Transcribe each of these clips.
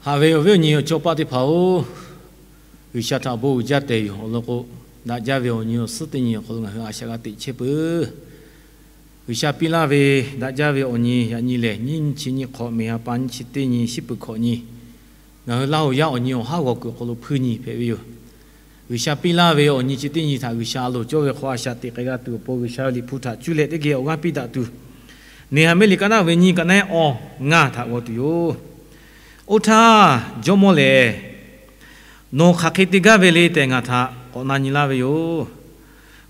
Haꞈ ve awˬ viˉ awˬ nyi awˬ chawˇ paˆ teˇ hpaˍ-oˬ, G'uiˬsha htaꞈ bon uiˍ jaˇ tehꞈ yoˬ. Awˬ lawn k'o, daꞈ jaˇ ve awˬ nyi awˬ suhˉ teˇ nyi awˬ hk'aw lo ngaˬ hui a shaꞈ g'a teꞈ chehˇ peuˬ. G'uiˬsha piˇ laˇ ve daꞈ jaˇ ve awˬ nyi yaꞈ nyi lehˬ, nyiˇ chi nyiˇ hk'awꞈ, meˍ ha pa nyiˇ chi teˇ nyi, shiˉ peuˬ hkawꞈ nyi, ngaˬ hui Laˇ huˍ yaˇ awˬ nyi awˬ haˉ g'awˬ kuiˬ awˬ hk'aw lo hpuiˇ nyi hpehꞈ ve yoˬ. G'uiˬsha piˇ laˇ ve awˬ nyi chi teˇ nyi htaꞈ G'uiˬsha a loˍ cawˇ ve hk'aw a shaꞈ teꞈ k'ai g'a tuˬ awˬ pon, G'uiˬsha ve Liꞈ hpu htaꞈ cuˇ leh teˇ geh awˬ g'aˇ piˇ daꞈ tuˬ, Neˍhaˍmiˆ liꞈ ka naˆ ve nyi ka naˆ awˇ ngaˇ htaꞈ g'aw tuˬ yoˬ. Oˇ htaˇ, jawˇmawˇ lehˬ, nawˬ hk'aˬ hk'e te gaˇ ve le tehꞈ ngaˬ htaꞈ k'awꞈ na nyi laˇ ve yoˬ.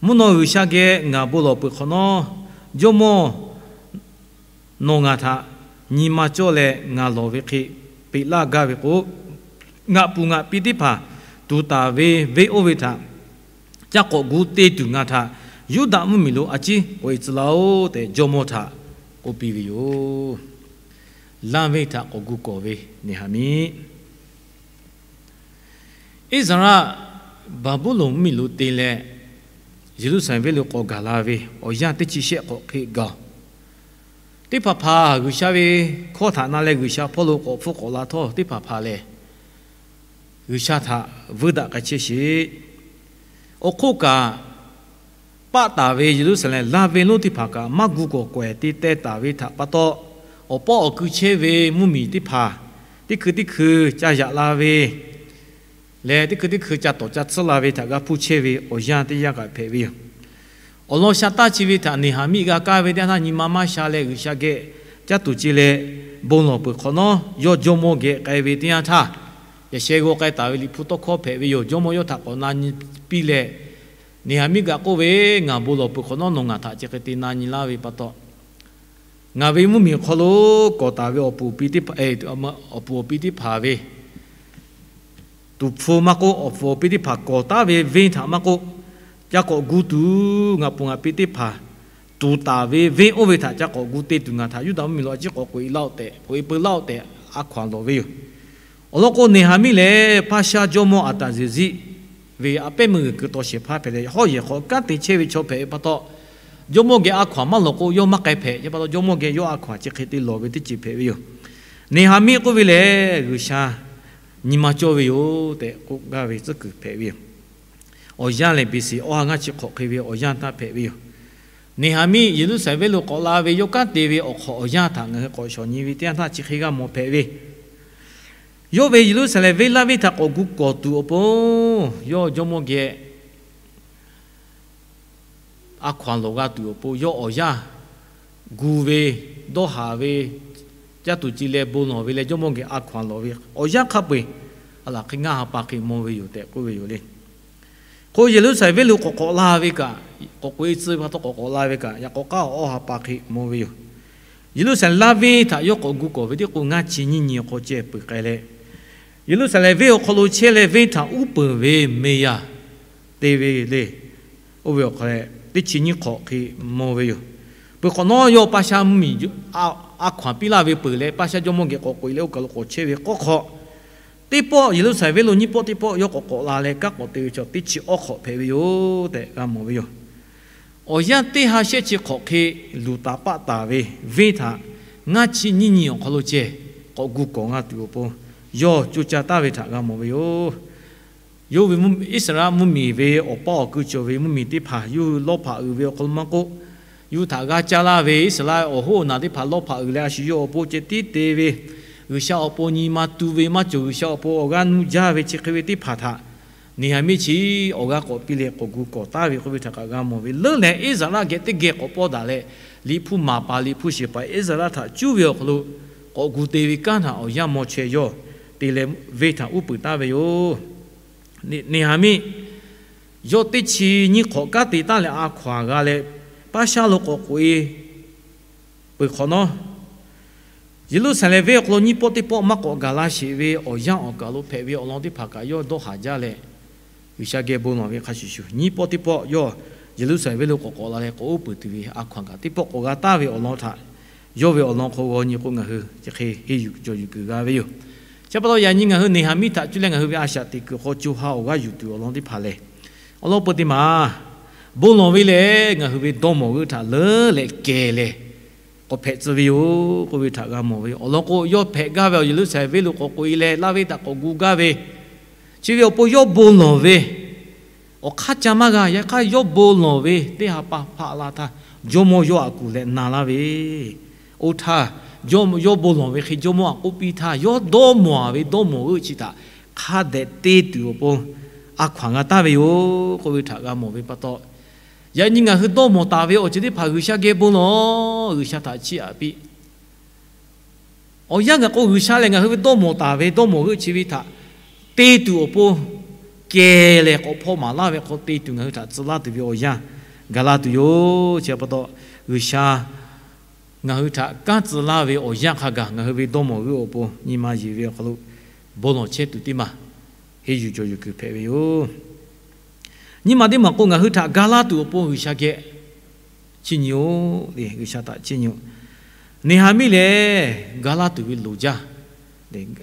Mvuhˇ naw G'uiˬsha geh ngaˬ bon lawˬ peuˬ hk'awꞈ nawˉ, jawˇmawˇ nawˬ ngaˬ htaꞈ nyi ma cawˇ leh ngaˬ lawˬ ve hk'e peꞈ laˇ gaˇ ve k'o, ngaˬ puˍ ngaˬ pi teˇ hpaˍ tuˍ taˍ ve venˇ oˇ ve htaꞈ ca k'awꞈ gu te tuˬ ngaˬ htaꞈ Yuˇdaꞈ mvuhˇmiˬ lo a ciˉ k'oꞈ-e tcuh laˇ-oˆ tehꞈ, jawˇmawˇ htaꞈ k'oˆ piˇ ve yoˬ. Laˇ venˇ htaꞈ k'awꞈ gu kawˍ ve Neˍhaˍmiˆ. Iˉsaˍreˍlaˆ Baˍbuˍlonˍ mvuhˇmiˬ lo te leh, Yeˍruˆsaˍlehnˍ venˇ lo k'awꞈ gaˬ la ve awˬ yanˇ teˇ chi shehˆ hk'awꞈ hk'e gaˬ-oˬ. Teˇ hpaˍ hpaˍ G'uiˬsha ve hkawˇ htaꞈ na leh G'uiˬsha hpawˇ lo k'awꞈ hpfuhˇ k'awꞈ la htawˇ, teˇ hpaˍ hpaˍ lehˬ G'uiˬsha htaꞈ vuiˇ daꞈ k'ai chehˇ sheˍ. Awˬ hk'oˆ kaꞈ, paˆ taˍ ve Yeˍruˆsaˍlehnˍ laˇ venˇ lonˉ teˇ hpaˍ kaꞈ maˇ gu kawˬ kawehˬ te teh taˍ ve htaꞈ pa taw, awˬ pawˆ awˬ kui chehˇ ve mvuhˇmiˬ teˇ hpaˍ teˇ hkui teˇ hkui ca yaꞈ la ve leh, teˇ hkui teˇ hkui ca tawˍ ca tsuhˇ la ve htaꞈ g'a hpuˇ chehˇ ve awˬ yanˇ teˇ yanˇ kaꞈ hpehꞈ ve yoˬ. Awˬ lawn sha taˇ chi ve htaꞈ Neˍhaˍmiˆ g'a kaˇ ve teˇ yanˇ htaˇ nyi ma maˇ sha leh G'uiˬsha geh caˇ tuˬ ce leh bon lawˬ peuˬ hk'awꞈ nawˉ, yawˇ jawˇmawˇ geh k'ai ve teˇ yanˇ htaˇ, yaꞈ sheh g'aw k'ai taˍ ve Liꞈ hpu tawˇ hkawˇ hpehꞈ ve yoˬ. Jawˇmawˇ yawˇ htaꞈ k'awꞈ na nyi piˇ leh, Neˍhaˍmiˆ kaꞈ k'oˆ ve, Ngaˬ bon lawˬ peuˬ hk'awꞈ nawˉ nawˬ ngaˬ htaꞈ chi hk'e te na nyi laˇ ve pa taw, ngaˬ ve mvuhˇmiˬ awˬ hk'aw lo kawˍ taˍ ve awˬ puˍ awˬ pi teˇ hpaˍ, awˬ puˍ awˬ pi teˇ hpaˍ ve tuˍ hpfuh maˇ k'oˆ, awˬ puˍ awˬ pi teˇ hpaˍ kawˍ taˉ ve venˇ htaꞈ maˇ k'oˆ, ca k'awꞈ gu tuˬ ngaˬ puˍ ngaˬ pi teˇ hpaˍ tuˍ taˍ ve venˇ oˇ ve htaꞈ ca k'awꞈ gu te tuˬ ngaˬ htaꞈ Yuˇdaꞈ mvuhˇmiˬ lo a ciˉ k'awꞈ k'oꞈ-e laˇ-oˆ tehꞈ, k'oꞈ-e peu laˇ-oˆ tehꞈ a hkaw-anˬ lawˬ ve yoˬ. Awˬ lawn k'o, Neˍhaˍmiˆ lehˬ Paˇshaˆ jawˇmawˇ Aˍtaˍzeˍziˆ ve a pehˉ meuˇ g'uiˬ keu taw shehˍ hpaˇ hpehꞈ leh, hawˉ yehˬ hk'aw kanˉ te chehˇ ve chaw hpehꞈ ve pa taw, jawˇmawˇ geh a hkaw-anˬ maˇ lawˬ k'o yawˇ maˇ k'ai hpehꞈ. Chi pa taw jawˇmawˇ geh yawˇ a hkaw-anˬ chi hk'e te lawˬ ve teˇ ceuˬ hpehꞈ ve yoˬ. Neˍhaˍmiˆ k'oˆ ve lehˬ, G'uiˬsha nyi ma cawˇ ve yoˬ tehꞈ k'oˆ gaˇ ve tcuhˉ kuiˬ hpehꞈ ve yoˬ. Awˬ yanˇ lehˬ, B C awˇ ha ngaˇ chi hk'awꞈ hk'e ve awˬ yanˇ htaˇ hpehꞈ ve yoˬ. Neˍhaˍmiˆ Yeˍruˆsaˍlehnˍ venˇ lo k'awꞈ la ve yawˇ kanˉ te ve awˬ hk'awꞈ awˬ yanˇ htaꞈ ngaˬ hui k'awꞈ shawˍ nyi ve teˇ yanˇ htaˇ chi hk'e g'a mawˬ hpehꞈ ve, yawˇ ve Yeˍruˆsaˍlehnˍ venˇ laˇ venˇ htaꞈ k'awꞈ gu kawˍ tuˬ awˬ pon, yawˇ jawˇmawˇ geh a hkaw-anˬ lawˬ g'a tuˬ awˬ pon, yawˇ awˬ yanˇ gu ve, dawˇ haˍ ve, caˇ tuˬ ci leh bon lawˬ ve leh jawˇmawˇ geh a hkaw-anˬ lawˬ ve awˬ yanˇ hk'a peu-eˬ, a laˬ hk'e ngaˇ ha pa hk'e maw ve yoˬ tehꞈ k'oˆ ve yoˬ le. K'o, Yeˍruˆsaˍlehnˍ venˇ lo k'awꞈ k'awꞈ la ve kaꞈ, k'awꞈ k'oꞈ-e tcuh ve pa taw k'awꞈ k'awꞈ la ve kaꞈ, yaꞈ k'awꞈ k'aˉ awˬ awˇ ha pa hk'e maw ve yoˬ. Yeˍruˆsaˍlehnˍ laˇ venˇ htaꞈ yawˇ k'awꞈ gu kawˍ ve teˇ k'o, ngaˇ chi nyiˇ nyi awˬ hk'aw ceh peuˬ k'ai leh, Yeˍruˆsaˍlehnˍ venˇ awˬ hk'aw lo chehˇ leh venˇ htaꞈ uˉ peunˍ ve meˍ yaˍ te ve le. Oˇ ve awˬ hk'aw leh teˇ chi nyiˇ hk'awꞈ hk'e maw ve yoˬ. Peuˬ hk'awꞈ nawˉ yawˇ Paˇshaˆ mvuhˇmiˬ a hkaw-anˬ piˇ laˇ ve peuˬ leh, Paˇshaˆ jawˇmawˇ geh k'awꞈ k'oꞈ-e leh oˇ kaˬ lo k'awꞈ chehˇ ve k'awˇ hk'aw, teˇ pawˆ Yeˍruˆsaˍlehnˍ venˇ lo nyiˇ pawˆ teˇ pawˆ yawˇ k'awꞈ k'awꞈ la leh kanˉ k'awꞈ te ve chaw teˇ chi awˇ hk'awꞈ hpehꞈ ve yoˬ tehꞈ g'a mawˬ ve yoˬ. Awˬ yanˇ teˇ ha shehˆ chi hk'awꞈ hk'e luˬ taˍ paˆ taˍ ve venˇ htaꞈ ngaˇ chi nyiˇ nyi awˬ hk'aw lo ceh k'awꞈ gu kawˍ g'a tuˬ awˬ pon yawˇ co caˇ taˍ ve htaꞈ g'a mawˬ ve yoˬ. Yawˇ ve Iˉsaˍreˍlaˆ mvuhˇmiˬ ve awˬ paˇ awˬ kui cawˬ ve mvuhˇmiˬ teˇ hpaˍ yawˇ hui lawˇ hpaꞈ uiˍ ve awˬ hk'aw lo maˇ k'oˆ, yawˇ hui htaꞈ g'a caˇ laˇ ve Iˉsaˍreˍlaˆ awˬ hoˉ awˬ naˬ teˇ hpaˍ lawˇ hpaꞈ uiˍ leh a shu yawˇ awˬ pon ceh tiˉ te ve, G'uiˬsha awˬ pon nyi ma tu ve maˇ cawˬ, G'uiˬsha awˬ pon awˬ g'aˇ nuˇ jaˇ ve chi hk'e ve teˇ hpaˍ htaꞈ Neˍhaˍmiˆ chi awˬ g'aˇ k'awꞈ piˇ leh k'awꞈ gu kawˍ taˍ ve k'oˆ ve htaꞈ kaꞈ g'a mawˬ ve leuˉ leh, Iˉsaˍreˍlaˆ geh teˇ geh k'awꞈ pawˇ daꞈ leh, Liꞈ hpu maˍ paˍ Liꞈ hpu shiˍ paˍ Iˉsaˍreˍlaˆ htaꞈ cuˉ ve awˬ hk'aw lo k'awꞈ gu te ve kanˉ htaꞈ awˬ yanˇ maw chaweh yawˇ te leh venˇ htaꞈ uˉ peunˍ taˍ ve yoˬ. Neˍhaˍmiˆ yawˇ teˇ chi nyiˇ hk'awꞈ kanˉ te taˍ leh a hkaw-anˬ g'a leh, Paˇshaˆ lo k'awꞈ k'oꞈ-e peuˬ hk'awꞈ nawˉ, Yeˍruˆsaˍlehnˍ venˇ awˬ hk'aw lo nyiˇ pawˆ teˇ pawˆ maˇ k'awꞈ gaˬ la sheˍ ve awˬ yanˇ awˬ kaˬ lo hpehꞈ ve awˬ lawn teˇ hpaˍ kaꞈ yawˇ dawˇ haˍ jaˇ leh, G'uiˬsha geh bon lawˬ ve hk'a shuˍ shuˍ, nyiˇ pawˆ teˇ pawˆ yawˇ Yeˍruˆsaˍlehnˍ venˇ lo k'awꞈ k'awꞈ la leh k'awꞈ uˉ peunˍ tuˬ ve a hkaw-anˬ kaꞈ teˇ pawˆ k'awꞈ g'a taˍ ve awˬ lawn htaꞈ yawˇ ve awˬ lawn hk'aw g'aw nyi k'o, ngaˬ hui chi hk'e henˇ yuˬ cawˬ yuˬ kuiˬ g'a ve yoˬ. Chi pa taw yaꞈ nyi ngaˬ hui Neˍhaˍmiˆ htaꞈ cuˇ leh ngaˬ hui ve a shaꞈ teꞈ kuiˬ hk'aw co ha awˬ g'aˇ yuˬ tuˬ awˬ lawn teˇ hpaˍ lehˬ, awˬ lawn peu teˇ maˬ bon lawˬ ve lehˬ, ngaˬ hui ve dawˇ mawˬ g'euˆ htaꞈ leuˉ leh kehˬ leh, k'awꞈ hpehꞈ tcuh ve yoˬ k'oˆ ve htaꞈ g'a mawˬ ve yoˬ. Awˬ lawn k'o, yawˇ hpehꞈ gaˇ ve awˬ Yeˍruˆsaˍlehnˍ venˇ lo k'awꞈ k'oꞈ-e leh, laˇ venˇ htaꞈ k'awꞈ gu gaˇ ve, chi ve awˬ pon yawˇ bon lawˬ ve, awˬ hk'aˇ ca maˇ g'a. Yaꞈ hk'aˇ, yawˇ bon lawˬ ve teˇ ha pa hpaꞈ la htaˇ, jawˇmawˇ yawˇ aꞈ kuˬ leh na laˇ ve, oˇ htaˇ, yawˇ bon lawˬ ve hk'e jawˇmawˇ aꞈ k'oˆ piˇ htaˇ, yawˇ dawˇ mawˬ-a ve dawˇ mawˬ g'euˆ chi htaꞈ hk'a dehꞈ te tuˬ awˬ pon a hkaw-anˬ g'a taˍ ve yoˬ k'oˆ ve htaꞈ g'a mawˬ ve pa taw, yaꞈ nyi ngaˬ hui dawˇ mawˬ taˍ ve awˬ ceuˬ teˇ hpaˍ G'uiˬsha geh bon lawˬ, G'uiˬsha htaꞈ chiˇ aꞈ piˇ. Awˬ yanˇ gaˬ k'o, G'uiˬsha lehˬ ngaˬ hui ve dawˇ mawˬ taˍ ve dawˇ mawˬ g'euˆ chi ve htaꞈ te tuˬ awˬ pon kehˬ lehˬ k'awꞈ hpawˇ maˍ laˇ ve hk'aw te tuˬ ngaˬ hui htaꞈ tcuh laˇ tuˬ ve awˬ yanˇ gaˬ la tuˬ yoˬ. Chi pa taw, G'uiˬsha ngaˬ hui htaꞈ kanˉ tcuh laˇ ve awˬ yanˇ hk'a gaˬ ngaˬ hui ve dawˇ mawˬ g'euˆ awˬ pon nyi ma yeˬ ve awˬ hk'aw lo bon lawˬ chehˇ tuˬ teˇ maˬ henˇ yuˬ jawˬ yuˬ kuiˬ hpehꞈ ve yoˬ. Nyi ma teˇ maˬ k'o, ngaˬ hui htaꞈ ga laˇ tuˬ awˬ pon G'uiˬsha geh chiˇ nyi-oˬ le. G'uiˬsha htaꞈ chiˇ nyi-oˬ. Neˍhaˍmiˆ lehˬ, ga laˇ tuˬ ve loˍ jaˇ.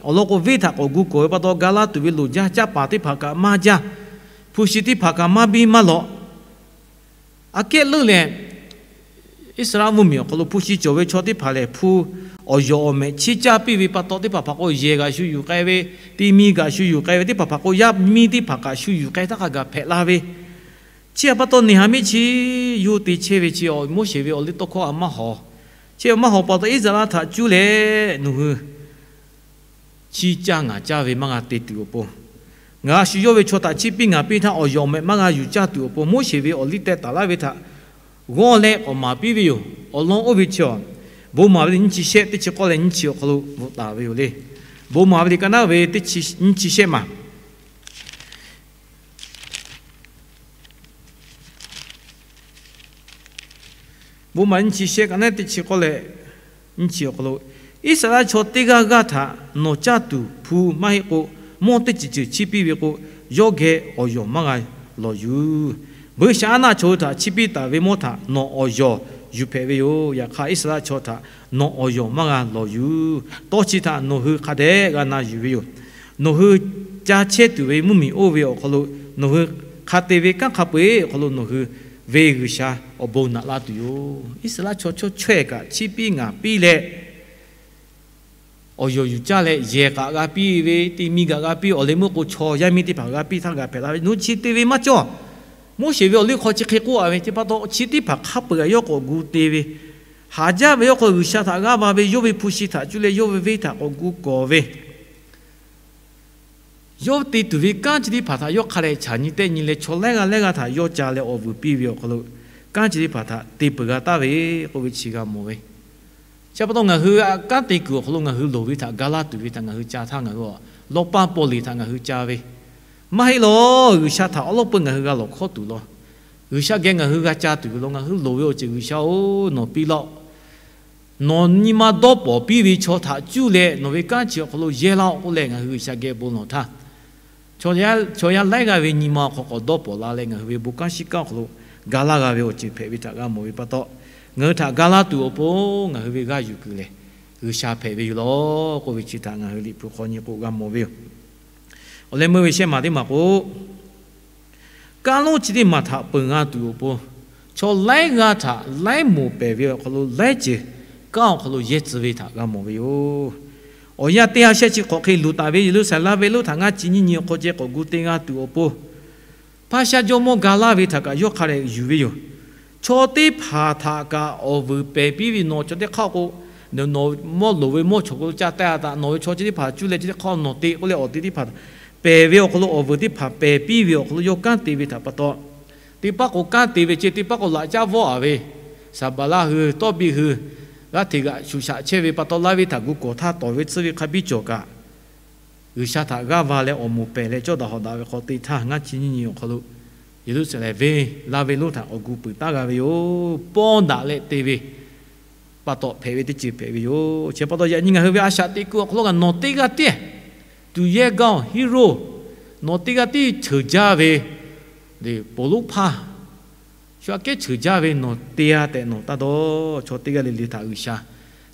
Awˬ lawn k'o, venˇ htaꞈ k'awꞈ gu kawˬ ve pa taw, ga laˇ tuˬ ve loˍ jaˇ. Caˇ paˍ teˇ hpaˍ kaꞈ maˇ jaˇ. Hpu shi teˇ hpaˍ kaꞈ maˇ biˇ maˇ lawꞈ. Aꞈ kehˉ leuˉ lehˬ, Iˉsaˍreˍlaˆ mvuhˇmiˬ awˬ hk'aw lo hpu shi cawˬ ve chaw teˇ hpaˍ lehˬ, hpu awˬ yawˬ awˬ mehꞈ chiˇ caˇ piˇ ve pa taw, teˇ hpaˍ hpaˍ k'o yehˬ g'aꞈ shu yuˬ k'ai ve, ti mi g'aꞈ shu yuˬ k'ai ve, teˇ hpaˍ hpaˍ k'o yaˇ miˇ teˇ hpaˍ kaꞈ shu yuˬ k'ai htaˇ hk'a gaˬ hpehꞈ la ve. Chi htaꞈ pa taw, Neˍhaˍmiˆ chi yawˇ te chehˇ ve chi Moˉseˍ ve awˬ liˇ tawˇ hkawˇ a maˇ hawˬ. Chi a maˇ hawˬ pa taw, Iˉsaˍreˍlaˆ htaꞈ cuˇ leh nawˬ hui chiˇ caˇ ngaˬ caˇ ve maˇ g'a te tuˬ awˬ pon, ngaˬ shu yawˇ ve chaw htaꞈ chiˇ piˇ ngaˬ piˇ htaˇ awˬ yawˬ mehꞈ maˇ g'a yuˬ caˇ tuˬ awˬ pon, Moˉseˍ ve awˬ liˇ teh taˍ laˇ ve htaꞈ g'awˇ leh k'awꞈ maˍ piˇ ve yoˬ. Awˬ lawn oˇ ve chi a, Bon maˍ ve liꞈ nyiˇ chi shehˆ teˇ chi k'awˇ leh nyiˇ chi awˬ hk'aw lo bvuhꞈ taˍ ve yoˬ le. Bon maˍ ve liꞈ ka naˉ ve teˇ chi, nyiˇ chi shehˆ maˬ. Bon maˍ nyiˇ chi shehˆ ka naˉ teˇ chi k'awˇ leh nyiˇ chi awˬ hk'aw lo, Iˉsaˍreˍlaˆ chaw teˇ g'aˇ g'aˇ htaꞈ nawˬ caˇ tuˬ hpu maˇ heˆ k'o, mawˇ teˇ ceuˬ ceuˬ chiˇ piˇ ve k'o, yawˇ geh awˬ yawˬ maˇ g'a lawˬ yuˬ. Buiˇshaˆaˉnaˆ chaw hui htaꞈ chiˇ piˇ taˍ ve mawˇ htaꞈ nawˬ awˬ yawˬ yuˬ hpehꞈ ve yoˬ. Yaꞈ hk'aˇ, Iˉsaˍreˍlaˆ chaw htaꞈ nawˬ awˬ yawˬ maˇ g'a lawˬ yuˬ. Tawˇ chi htaꞈ nawˬ hui hk'a dehꞈ g'a na yuˬ ve yoˬ. Nawˬ hui ca chehˇ tuˬ ve mvuhˇmiˬ oˇ ve awˬ hk'aw lo, nawˬ hui hk'a te ve kanˉ hk'a peu-eˬ awˬ hk'aw lo nawˬ hui ve G'uiˬsha awˬ bon naꞈ laˇ tuˬ yoˬ. Iˉsaˍreˍlaˆ chaw chawˇ chaweh kaꞈ chiˇ piˇ ngaˬ piˇ leh, awˬ yawˬ yuˬ caˇ leh yehˬ kaꞈ g'a piˇ ve, ti mi kaꞈ g'a piˇ, awˬ leh meuˇ k'o chaw yaˇ miˇ teˇ hpaˍ g'a piˇ htaˇ g'a hpehꞈ la ve, nawˬ chi te ve maˇ cawˇ. Moˉseˍ ve awˬ liˇ hk'aw chi hk'e k'oˆ a ve, chi pa taw chi teˇ hpaˍ hk'a peu-eˬ yawˇ k'awꞈ gu te ve, haˍ jaˇ ve yawˇ hk'aw G'uiˬsha htaꞈ g'aˇ va ve, yawˇ ve hpu shi htaꞈ cuˇ leh yawˇ ve venˇ htaꞈ k'awꞈ gu kawˬ ve, yawˇ te tuˬ ve kanˉ chi teˇ hpaˍ htaꞈ yawˇ hk'a dehꞈ chaꞈ nyi tehˆ nyi leh, chaw laiˉ g'aˇ laiˉ g'aˇ htaꞈ yawˇ ca leh awˬ vuiˬ piˇ ve awˬ hk'aw lo, kanˉ chi teˇ hpaˍ htaꞈ te peuˬ g'a taˍ ve k'oˆ ve chi g'a mawˬ ve. Chi pa taw ngaˬ hui kanˉ te kuiˬ awˬ hk'aw lo ngaˬ hui loˍ ve htaꞈ ga laˇ tuˬ ve htaꞈ ngaˬ hui ca htaˇ, ngaˬ hui lawˇ paˇ paw liˍ htaꞈ ngaˬ hui ca ve maˇ heˆ lawˬ. G'uiˬsha htaꞈ awˉ lawˉ peu ngaˬ hui g'a lawˬ hkawˇ tuˬ law, G'uiˬsha geh ngaˬ hui g'a ca tuˬ ve law, ngaˬ hui loˍ ve awˬ ceuˬ G'uiˬsha-oˬ, nawˬ piˇ laˇ-oˆ. Nawˬ nyi ma dawˇ pawˍ piˇ ve chaw htaꞈ cuˇ leh nawˬ ve kanˉ chi awˬ hk'aw lo yehˇ laˇ-oˆ k'oˆ leh, ngaˬ hui G'uiˬsha geh bon lawˬ htaˇ, chaw yaˇ laiˉ g'aˇ ve nyi ma awˬ hk'aw k'awꞈ dawˇ pawˍ la leh, ngaˬ hui ve bon kanˉ shiˉ kanˉ awˬ hk'aw lo ga laˇ g'a ve awˬ ceuˬ hpehꞈ ve htaꞈ g'a mawˬ ve pa taw, ngaˬ hui htaꞈ ga laˇ tuˬ awˬ pon ngaˬ hui ve g'aˇ yuˬ kuiˬ lehˬ, G'uiˬsha hpehꞈ ve yoˬ law k'oˆ ve chi htaꞈ ngaˬ hui Liꞈ hpu hk'aw nyi k'o g'a mawˬ ve yoˬ. Awˬ leh meuˇ ve shehˆ maˬ teˇ maˬ k'o, kanˉ lonˉ chi teˇ maˬ htaꞈ peuˬ g'a tuˬ awˬ pon, chaw laiˉ g'aˇ htaꞈ laiˉ moˍ pehˬ ve awˬ hk'aw lo laiˉ ceuˬ kanˉ awˬ hk'aw lo yehˇ tcuh ve htaꞈ g'a mawˬ ve yoˬ. Awˬ yanˇ teˇ ha shehˆ chi hk'awꞈ hk'e luˬ taˍ ve Yeˍruˆsaˍlehnˍ venˇ lonˉ htaꞈ ngaˇ chi nyiˇ nyi awˬ hk'aw ceh k'awꞈ gu te g'a tuˬ awˬ pon, Paˇshaˆ jawˇmawˇ ga laˇ ve htaꞈ kaꞈ yawˇ hk'a dehꞈ yuˬ ve yoˬ. Chaw teˇ hpaˍ htaꞈ kaꞈ awˬ vuiˬ pehˬ piˇ ve, nawˬ chaw teˇ hk'aˇ k'o, nawˬ mawˇ loˍ ve mawˇ chaw k'o ca teh a taꞈ, nawˬ ve chaw chi teˇ hpaˍ cuˇ leh chi teˇ hk'aˇ nawˬ te k'oˆ leh awˬ te teˇ hpaˍ pehˬ ve awˬ hk'aw lo awˬ vuiˬ teˇ hpaˍ pehˬ piˇ ve awˬ hk'aw lo yawˇ kanˉ te ve htaꞈ pa taw, teˇ pawˆ k'o kanˉ te ve ceh, teˇ pawˆ k'o laꞈ caˉ vawˆ a ve, Saˍbaˍlaˆ hui, Tawˇbiˆ hui, g'aˇ hteꞈ g'aꞈ shuˍ shaꞈ chehˇ ve pa taw, laˇ ve htaꞈ gu kawˬ htaˇ tawˍ ve tsuhˇ ve hk'a biˇ cawˬ kaꞈ, G'uiˬsha htaꞈ g'aˇ va leh awˬ moˍ pehˬ leh cawˇ daꞈ hawꞈ daꞈ ve hk'aw te htaˇ, ngaˇ chi nyiˇ nyi awˬ hk'aw lo Yeˍruˆsaˍlehnˍ venˇ laˇ ve lonˉ htaꞈ k'awꞈ gu peuˬ taˉ g'a ve yoˬ. Pawˇ daꞈ leh te ve pa taw hpehꞈ ve teˇ ceuˬ hpehꞈ ve yoˬ. Chi pa taw yaꞈ nyi ngaˬ hui ve a shaꞈ teꞈ kuiˬ awˬ hk'aw lo kaꞈ nawˬ teˇ g'aˇ tiˉ tuˬ yehˇ gaˇ-oˬ, Heˍroˆ, nawˬ teˇ g'aˇ tiˉ ceuˬ jaˇ ve, poˬ lonˉ hpaˇ shu aꞈ kehˉ ceuˬ jaˇ ve nawˬ te-a tehꞈ nawˬ taˇ dawˇ. Chaw teˇ g'aˇ le le htaꞈ G'uiˬsha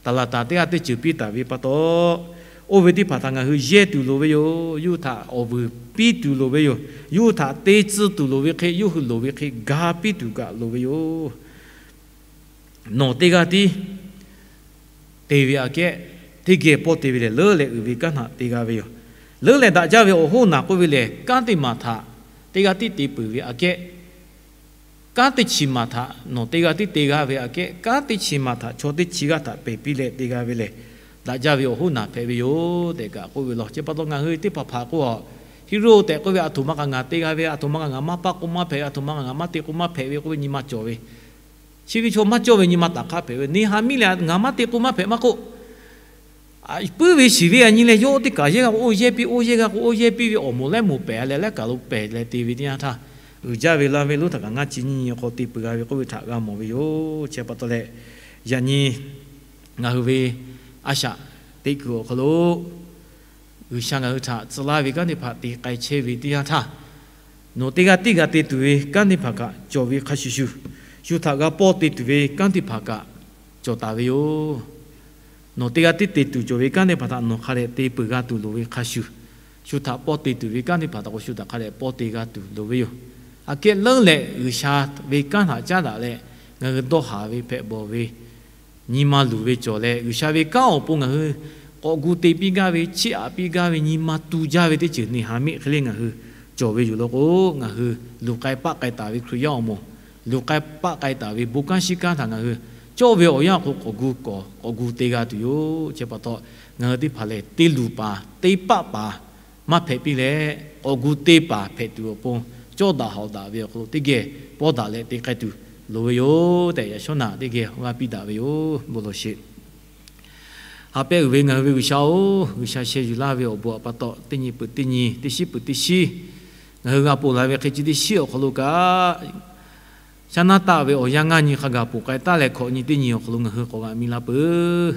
taˍ laˍ taˍ teˇ g'aˇ teˇ ceuˬ piˇ taˍ ve pa taw, oˇ ve teˇ hpaˍ htaꞈ ngaˬ hui yehˇ tuˬ loˍ ve yoˬ. Yawˇ hui htaꞈ awˬ vuiˬ piˇ tuˬ loˍ ve yoˬ. Yawˇ hui htaꞈ te tcuh tuˬ loˍ ve hk'e, yawˇ hui loˍ ve hk'e ga piˇ tuˬ kaꞈ loˍ ve yoˬ. Nawˬ teˇ g'aˇ tiˉ te ve aꞈ kehˉ, teˇ geh pawˇ te ve lehˬ, leuˉ leh uiˍ ve kanˉ htaꞈ te g'a ve yoˬ. Leuˉ leh daꞈ jaˇ ve awˬ hoˉ naˬ k'oˆ ve lehˬ, kanˉ teˇ maˬ htaꞈ teˇ g'aˇ tiˉ te peuˬ ve aꞈ kehˉ, kanˉ teˇ chi maˬ htaꞈ nawˬ teˇ g'aˇ tiˉ te g'a ve aꞈ kehˉ, kanˉ teˇ chi maˬ htaꞈ chaw teˇ chi g'aˇ htaꞈ pehˬ piˇ leh te g'a ve lehˬ, daꞈ jaˇ ve awˬ hoˉ naˬ hpehꞈ ve yoˬ tehꞈ kaꞈ k'oˆ ve law. Chi pa taw ngaˬ hui teˇ hpaˍ hpaˍ k'o, Heˍroˆ tehꞈ k'oˆ ve, aˬ htoꞈ ma kaꞈ ngaˬ te g'a ve, aˬ htoꞈ ma kaꞈ ngaˬ maˇ paˆ k'oˆ maˇ hpehꞈ ve, aˬ htoꞈ ma kaꞈ ngaˬ maˇ te k'oˆ maˇ hpehꞈ ve k'oˆ ve nyi ma cawˬ ve, chi ve chaw maˇ cawˇ ve nyi ma taˍ hk'aˇ hpehꞈ ve. Neˇhamiˆ lehˬ, ngaˬ maˇ te k'oˆ maˇ hpehꞈ maˇ k'oˆ, puiˉ ve shiˍ ve aꞈ nyi leh yawˇ teˇ kaˬ yehˇ g'a k'o oˇ yehˇ piˇ, oˇ yehˇ g'a k'o oˇ yehˇ piˇ ve awˬ moˍ lehˉ moˍ pehˬ leh lehˉ kaˬ lo pehˬ leh te ve teˇ yanˇ htaˇ, uiˍ jaˇ ve laˇ ve lonˉ htaꞈ kaꞈ ngaˇ chi nyiˇ nyi hk'aw te peuˬ g'a ve k'oˆ ve htaꞈ g'a mawˬ ve yoˬ. Chi pa taw leh, yaꞈ nyi ngaˬ hui ve a shaꞈ teꞈ kuiˬ awˬ hk'aw lo G'uiˬsha ngaˬ hui htaꞈ tcuh laˇ ve kanˉ teˇ hpaˍ te k'ai chehˇ ve teˇ yanˇ htaˇ, nawˬ teˇ g'aˇ tiˉ g'a te tuˬ ve kanˉ teˇ hpaˍ kaꞈ cawˬ ve hk'a shuˍ shuˍ, shu htaꞈ g'a pawˇ te tuˬ ve kanˉ teˇ hpaˍ kaꞈ cawˬ taˍ ve yoˬ. Nawˬ teˇ g'aˇ tiˉ te tuˬ cawˬ ve kanˉ teˇ hpaˍ htaꞈ nawˬ hk'a dehꞈ te peuˬ g'a tuˬ loˍ ve hk'a shuˍ, shu htaꞈ pawˇ te tuˬ ve kanˉ teˇ hpaˍ htaꞈ k'o shu htaꞈ hk'a dehꞈ pawˇ te g'a tuˬ loˍ ve yoˬ. Aꞈ kehˉ leuˉ leh G'uiˬsha ve kanˉ htaꞈ caˉ daꞈ leh ngaˬ hui dawˇ haˍ ve hpehꞈ bawˬ ve nyi ma luˬ ve cawˬ leh, G'uiˬsha ve kanˉ awˬ pon ngaˬ hui k'awꞈ gu te piˇ gaˇ ve, chiˇ aꞈ piˇ gaˇ ve, nyi ma tu jaˇ ve teˇ ceuˬ neˇhaiˬ miˆ hk'e le ngaˬ hui cawˬ ve yoˬ law k'o, ngaˬ hui luˬ k'ai paˆ k'ai taˍ ve Hkriꞈ yaˇ awˬ moˍ, luˬ k'ai paˆ k'ai taˍ ve bon kanˉ shiˉ kanˉ htaꞈ ngaˬ hui cawˇ ve awˬ yanˇ awˬ hk'aw lo k'awꞈ gu kawˍ k'awꞈ gu te g'a tuˬ yoˬ. Chi pa taw, ngaˬ hui teˇ hpaˍ lehˬ te luˬ paˍ te paˆ paˍ maˇ hpehꞈ piˇ leh, k'awꞈ gu te paˍ hpehꞈ tuˬ awˬ pon, cawˇ daꞈ hawꞈ daꞈ ve awˬ hk'aw lo teˇ geh pawˇ daꞈ leh te k'ai tuˬ loˍ ve yoˬ tehꞈ, yaꞈ shawˉ naꞈ teˇ geh awˬ g'aˇ piˇ daꞈ ve yoˬ. Bon lawˬ sheˍ. Ha pehˇ uiˍ ve ngaˬ hui ve G'uiˬsha-oˬ, G'uiˬsha sheh yuˬ laˇ ve awˬ bon awˬ pa taw, teˇ nyi peuˬ teˇ nyi, teˇ shiˉ peuˬ teˇ shiˉ, ngaˬ hui g'a ponˬ la ve hk'e chi teˇ shiˉ awˬ hk'aw lo kaꞈ, shaˉ naˉ taˆ ve awˬ yanˇ ngaˇ nyi hk'a gaˬ ponˬ k'ai taˉ leh, hkawꞈ nyi teˇ nyi awˬ hk'aw lo ngaˬ hui k'awꞈ g'a mi la peuˬ.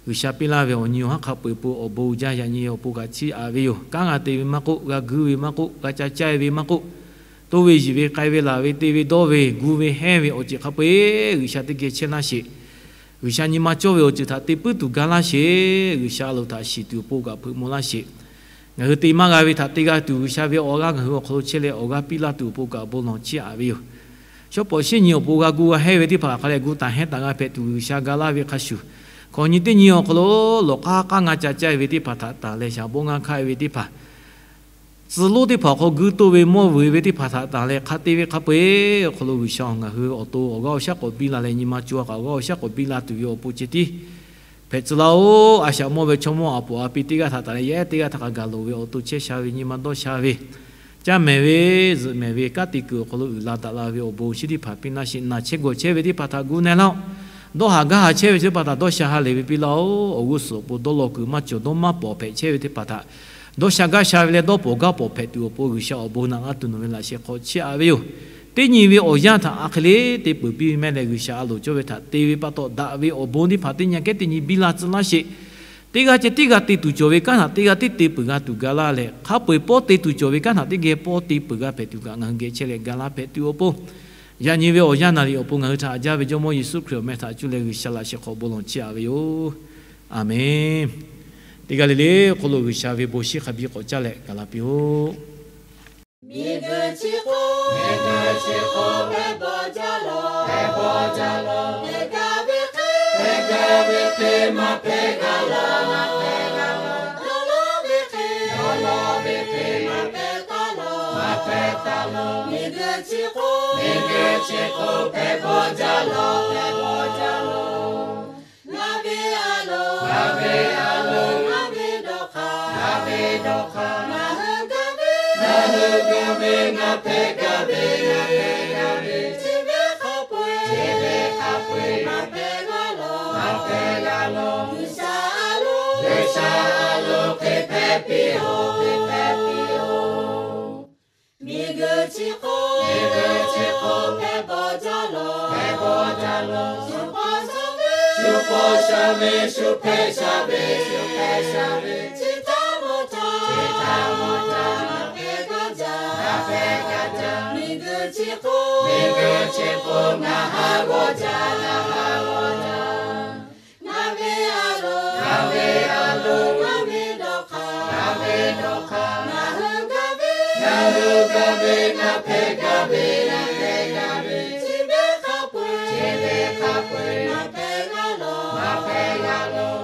G'uiˬsha piˇ laˇ ve awˬ nyi awˬ haˉ hk'a peu-eˬ pon awˬ bon uiˍ jaˇ yaꞈ nyi awˬ pon kaꞈ chiˇ aꞈ ve yoˬ. Kanˉ g'a te ve maˇ k'oˆ, g'a guiˇ ve maˇ k'oˆ, g'a ca caˇ ve maˇ k'oˆ, toˇ ve yiˬ ve k'ai ve laˬ ve te ve dawˇ ve gu ve hehnˇ ve awˬ ceuˬ hk'a peu-eˬ G'uiˬsha teˇ geh chehˇ laˇ sheˍ. G'uiˬsha nyi ma cawˇ ve awˬ ceuˬ htaꞈ te puiˉ tuˬ ga laˇ sheˍ. G'uiˬsha a loˍ htaꞈ shiˍ tuˬ awˬ pon kaꞈ hpeuꞈ maw laˇ sheˍ. Ngaˬ hui te maˇ g'a ve htaꞈ te g'a tuˬ, G'uiˬsha ve awˬ g'aˇ ngaˬ hui awˬ hk'aw lo chehˇ leh awˬ g'aˇ piˇ laˇ tuˬ awˬ pon kaꞈ bon lawˬ chiˇ aꞈ ve yoˬ. Shawˉ pawˍ shiˉ nyi awˬ pon g'a gu g'a hehnˇ ve teˇ hpaˍ hk'a leh gu taˍ hehnˇ taˍ g'a hpehꞈ tuˬ G'uiˬsha ga laˇ ve hk'a shuˍ, hkawꞈ nyi teˇ nyi awˬ hk'aw lo lawˬ k'aˉ k'aˉ ngaˇ ca caˇ ve teˇ hpaˍ htaꞈ tanˬ leh, shaˍ boˆ ngaˇ hkaˆ ve teˇ hpaˍ, tcuh lonˉ teˇ hpaˍ awˬ hk'aw guiˇ toˇ ve mawˇ vuiˬ ve teˇ hpaˍ htaꞈ tanˬ leh hk'a te ve hk'a peu-eˬ awˬ hk'aw lo G'uiˬsha ngaˬ hui awˬ to awˬ g'aˇ awˬ shaˉ k'awꞈ biˇ la leh, nyi ma cawˇ kaꞈ awˬ g'aˇ awˬ shaˉ k'awꞈ biˇ la tuˬ ve awˬ pon ceh tiˉ hpehꞈ tcuh laˇ-oˆ. A shaꞈ mawˇ ve chaw mawˇ aˬ poꞈ aˬ pi teˇ g'aˇ htaꞈ tanˬ leh, yaˇ ehˉ teˇ g'aˇ htaꞈ hk'a gaˬ loˍ ve awˬ to chehˇ sha ve, nyi ma dawˇ sha ve, caˇ mehˍ ve, zuhꞈ mehˍ ve, kanˉ te kuiˬ awˬ hk'aw lo uiˍ la daꞈ la ve awˬ bon chi teˇ hpaˍ piˇ laˇ sheˍ. Naˬ chehˇ gawˬ chehˇ ve teˇ hpaˍ htaꞈ gu na laˇ-oˆ. Dawˇ haˍ gaˇ haˍ chehˇ ve chi teˇ hpaˍ htaꞈ dawˇ sha ha lehˬ ve piˇ laˇ-oˆ. Awˬ g'uˇ suhˍ awˬ pon dawˇ law kuiˬ maˇ cawˬ, dawˇ maˇ pawˍ hpehꞈ chehˇ ve teˇ hpaˍ htaꞈ dawˇ sha gaˇ sha ve leh dawˇ pawˍ gaˇ pawˍ hpehꞈ tuˬ awˬ pon G'uiˬsha awˬ bon naꞈ laˇ tuˬ nawˬ ve laꞈ sheh hk'aw chiˇ aꞈ ve yoˬ. Teˇ nyi ve awˬ yanˇ htaꞈ a hk'e le te peuˬ piˇ ve mehˆ leh, G'uiˬsha a loˍ cawˇ ve htaꞈ te ve pa taw daꞈ ve awˬ bon teˇ hpaˍ teˇ nyi kehˉ teˇ nyi biˇ la tcuh laˇ sheˍ. Teˇ g'aˇ ceh tiˉ g'a te tuˬ cawˬ ve kanˉ htaꞈ teˇ g'aˇ tiˉ te peuˬ g'a tuˬ ga laˇ leh, hk'a peu-eˬ pawˇ te tuˬ cawˬ ve kanˉ htaꞈ teˇ geh pawˇ te peuˬ g'a hpehꞈ tuˬ kaꞈ ngaˬ hui geh chehˇ leh ga laˇ hpehꞈ tuˬ awˬ pon, yaꞈ nyi ve awˬ yanˇ naˍ riˍ awˬ pon ngaˬ hui htaꞈ a jaˇ ve Jawˇmawˇ Yeˍsuˆ Hkriꞈ awˬ meh htaꞈ cuˇ leh G'uiˬsha laꞈ sheh hk'aw bon lawˬ chiˇ aꞈ ve yoˬ. Aˬmenˍ. Teˇ g'aˇ le le awˬ hk'aw lo G'uiˬsha ve bon shiˉ hk'a biˇ k'awꞈ caˇ leh gaˬ la piˇ-oˆ. Miˬguiˬ chi hk'oˆ, miˬguiˬ chi hk'oˆ hpehꞈ bawˬ jaˇ lawˬ, hpehꞈ bawˬ jaˇ lawˬ. Hpehꞈ gaˇ ve hk'e, hpehꞈ gaˇ ve hk'e maˇ hpehꞈ g'a lawˬ, maˇ hpehꞈ g'a lawˬ. Dawˇ lawˇ ve hk'e, dawˇ lawˇ ve hk'e maˇ hpehꞈ taˍ lawˬ, maˇ hpehꞈ taˍ lawˬ. Miˬguiˬ chi hk'oˆ, miˬguiˬ chi hk'oˆ hpehꞈ bawˬ jaˇ lawˬ, hpehꞈ bawˬ jaˇ lawˬ. Ngaˬ ve a loˍ, ngaˬ ve a loˍ, ngaˬ ve dawˇ hk'aˇ, ngaˬ ve dawˇ hk'aˇ. Ngaˬ hui gaˇ ve, ngaˬ hui gaˇ ve, ngaˬ hpehꞈ gaˇ ve, ngaˬ hpehꞈ gaˇ ve. Chi ve hk'a peu-eˬ, chi ve hk'a peu-eˬ maˇ hpehꞈ g'a lawˬ, maˇ hpehꞈ g'a lawˬ. G'uiˬsha a loˍ, G'uiˬsha a loˍ hk'e hpehꞈ piˇ-oˆ, hk'e hpehꞈ piˇ-oˆ. Miˬguiˬ chi hk'oˆ, miˬguiˬ chi hk'oˆ hpehꞈ bawˬ jaˇ lawˬ, hpehꞈ bawˬ jaˇ lawˬ. Shu paw sha ve, shu paw sha ve, shu hpehꞈ sha ve, shu hpehꞈ sha ve. Chi htaˇ mawˇ htaˇ, chi htaˇ mawˇ htaˇ, maˇ hpehꞈ g'a jaˇ, maˇ hpehꞈ g'a jaˇ. Miˬguiˬ chi hk'oˆ, miˬguiˬ chi hk'oˆ ngaˬ haꞈ g'awˇ jaˇ, ngaˬ haꞈ g'awˇ jaˇ. Ngaˬ ve a loˍ, ngaˬ ve a loˍ, ngaˬ ve dawˇ hk'aˇ, ngaˬ ve dawˇ hk'aˇ. Ngaˬ hui gaˇ ve, ngaˬ hui gaˇ ve, ngaˬ hpehꞈ gaˇ ve, ngaˬ hpehꞈ gaˇ ve. Chi ve hk'a peu-eˬ, chi ve hk'a peu-eˬ maˇ hpehꞈ g'a lawˬ, maˇ hpehꞈ g'a lawˬ.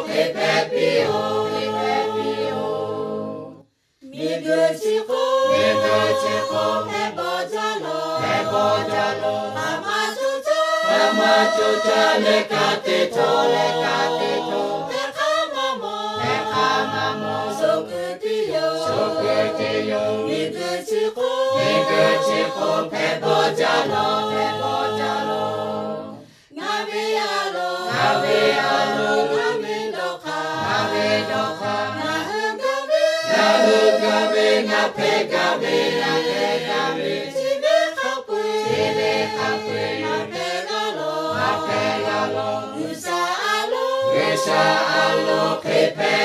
hk'e hpehꞈ piˇ-oˬ, hk'e hpehꞈ piˇ-oˬ. Miˬguiˬ chi hk'oˆ, miˬguiˬ chi hk'oˆ hpehꞈ bawˬ jaˇ lawˬ, hpehꞈ bawˬ jaˇ lawˬ. Hk'aˬ ma co caˇ, hk'aˬ ma co caˇ leh ka te htawˇ, leh ka te htawˇ, hpehꞈ hk'aˇ maˇ mawˬ, hpehꞈ hk'aˇ maˇ mawˬ. Shu kuiˬ teˇ yoˬ, shu kuiˬ teˇ yoˬ. Miˬguiˬ chi hk'oˆ, miˬguiˬ chi hk'oˆ hpehꞈ bawˬ jaˇ lawˬ, hpehꞈ bawˬ jaˇ lawˬ. Ngaˬ ve a loˍ, ngaˬ ve a loˍ, ngaˬ ve dawˇ hk'aˇ, ngaˬ ve dawˇ hk'aˇ. Ngaˬ hui gaˇ ve, ngaˬ hui gaˇ ve, ngaˬ hpehꞈ gaˇ ve, ngaˬ hpehꞈ gaˇ ve. Chi ve hk'a peu-eˬ, chi ve hk'a peu-eˬ, ngaˬ hpehꞈ gaˇ lawˬ, ngaˬ hpehꞈ gaˇ lawˬ. G'uiˬsha a loˍ, G'uiˬsha a loˍ hk'e hpehꞈ